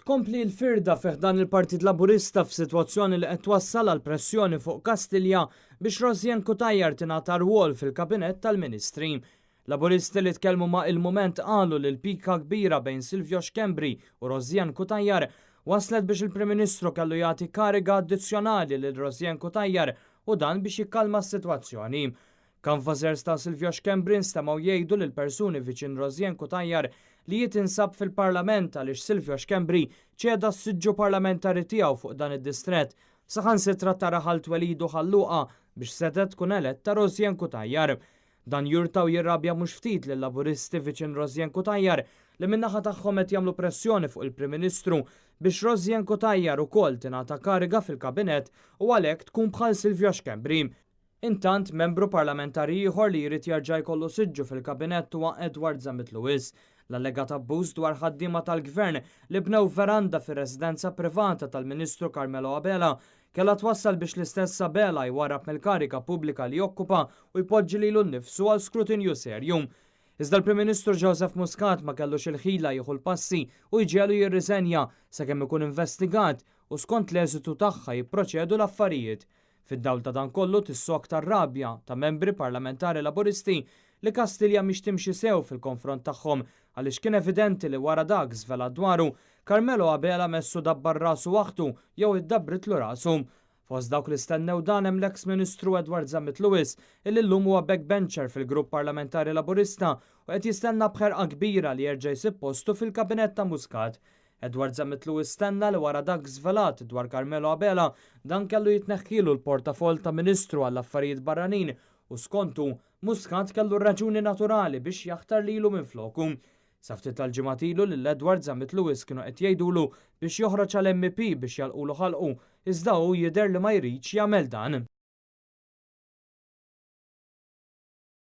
Tkompli l-firda fi ħdan il-Partit Laburista f'sitwazzjoni li qed twassal għal pressjoni fuq Kastilja biex Rosianne Cutajar tingħata rwol fil-Kabinett tal-Ministri. Laburisti li tkellmu ma' Il-Mument qalu li l-pika kbira bejn Silvio Schembri u Rosianne Cutajar waslet biex il-Prim Ministru kellu jagħti kariga addizzjonali lil Rosianne Cutajar u dan biex jikkalma s-sitwazzjoni. Canvassers ta' Silvio Schembri nstemgħu jgħidu lil persuni viċin Rosianne Cutajar li hi tinsab fil-Parlament għaliex Silvio Schembri ċeda s-siġġu parlamentari tiegħu fuq dan id-distrett, saħansitra ta' raħal twelidu Ħal Luqa biex setgħet tkun eletta Rosianne Cutajar. Dan jurta u jirrabja mhux ftit lil-Laburisti viċin Rosianne Cutajar li min-naħa tagħhom qed jagħmlu pressjoni fuq il-Prim Ministru biex Rosianne Cutajar ukoll tingħata kariga fil-Kabinett u għalhekk tkun bħal Silvio Schembri. Intant, membru parlamentari ieħor li jrid jerġa' jkollu siġġu fil-Kabinett huwa Edward Zammit Lewis. L-allegat abbuż dwar ħaddiema tal-Gvern li bnew veranda fir-residenza privata tal-Ministru Carmelo Abela kellha twassal biex l-istess Abela jwarrab mill-kariga pubblika li jokkupa u jpoġġi lilu nnifsu għal skrutinju serju. Iżda l-Prim Ministru Joseph Muscat ma kellux il-ħila jieħu l-passi u jġegħlu jirriżenja sakemm ikun investigat u skont l-eżitu tagħha jipproċedu l-affarijiet. Fid-dawl ta' dan kollu tissokta r-rabja ta' membri parlamentari Laburisti li Kastilja mhix timxi sew fil-konfront tagħhom għaliex kien evidenti li wara dak żvelat dwaru, Carmelo Abela messu dabbar rasu waħdu jew iddabbritlu rasu. Fost dawk li stennew dan hemm l-eks Ministru Edward Zammit Lewis illi llum huwa backbencher fil-Grupp Parlamentari Laburista u qed jistenna b'ħerqa kbira li jerġa' jsib postu fil-Kabinett ta' Muscat. Edward Zammit Lewis tenna li wara dak żvelat dwar Carmelo Abela, dan kellu jitneħħielu l-portafoll ta' Ministru għall-Affarijiet Barranin u skont hu, Muscat kellu r-raġuni naturali biex jaħtar lilu minfloku. Sa ftit tal-ġimgħat ilu lil Edward Zammit Lewis kienu qed jgħidulu biex joħroġ għal MEP biex jagħlqulu ħalqu, iżda hu jidher li ma jridx jagħmel dan.